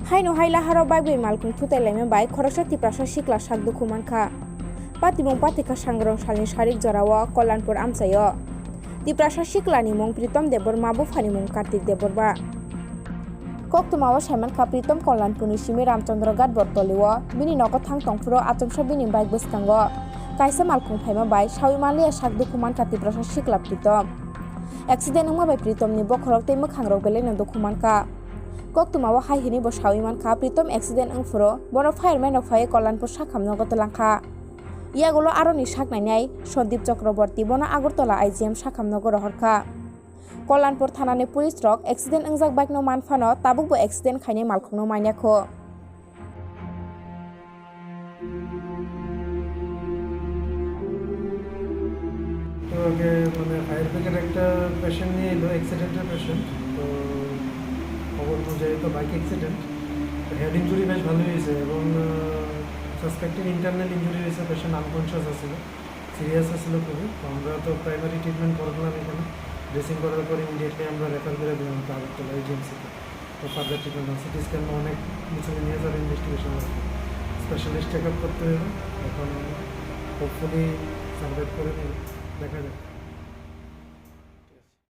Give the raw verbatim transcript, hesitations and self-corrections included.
Haino hai laharo bai bai malkhung thutai laima bai khoroksa Tiprasa sikla sak dukhu mankha. Patimung patikha sangrong salni sarik jorao Kollanpur amchaio. Tiprasa siklani mung Pritom Debbarma, buphani mung Kartik Debbarma. Koktwmao saimankha Pritom Kollanpurni simi Ramchandra Ghat Bortolio bini nogo thang tongphuru achomsa bini bike bwskango kaisa malkhung phaima bai sawi manliya sak dukhu mankha Tiprasa sikla Pritom. Accident wngma bai Pritomni bokhorok tei mwkhangrok belaino dukhu mankha. Koktwmao hai hwnwi bo sawi mankha, Pritom accident wngphuru bono fireman rok phaiwi Kollanpur sakham nogo twlangkha. Yagulo aroni sak nainai Sandip Chakraborty bono Agartala I G M sakham nogo rohorkha. Kollanpur thanani police rok accident wngjak bike no manphano tabukbo accident khainai malkhungno manya kho. তো আগে মানে fire brigade একটা পেশেন্ট নিয়ে এলো, অ্যাক্সিডেন্টের পেশেন্ট। তো খবর অনুযায়ী তো বাইক অ্যাক্সিডেন্ট। তো হেড ইঞ্জুরি বেশ ভালোই হয়েছে এবং সাসপেক্টেড ইন্টারনাল ইঞ্জুরি হয়েছে, পেশেন্ট আনকনশিয়াস আছিল, সিরিয়াস আছিল খুবই। তো আমরা তো প্রাইমারি ট্রিটমেন্ট করালাম এখানে, ড্রেসিং করার পরে ইমিডিয়েটলি আমরা রেফার করে দিলাম তো আগরতলা এজিএমসিতে। তো ফার্দার ট্রিটমেন্ট, সিটি স্ক্যান অনেক কিছু নিয়ে যাবে, ইনভেস্টিগেশন লাগবে, স্পেশালিস্ট চেক আপ করতে হবে। এখন হোপফুলি সার্ভাইভ করে নেবে, দেখা যাক।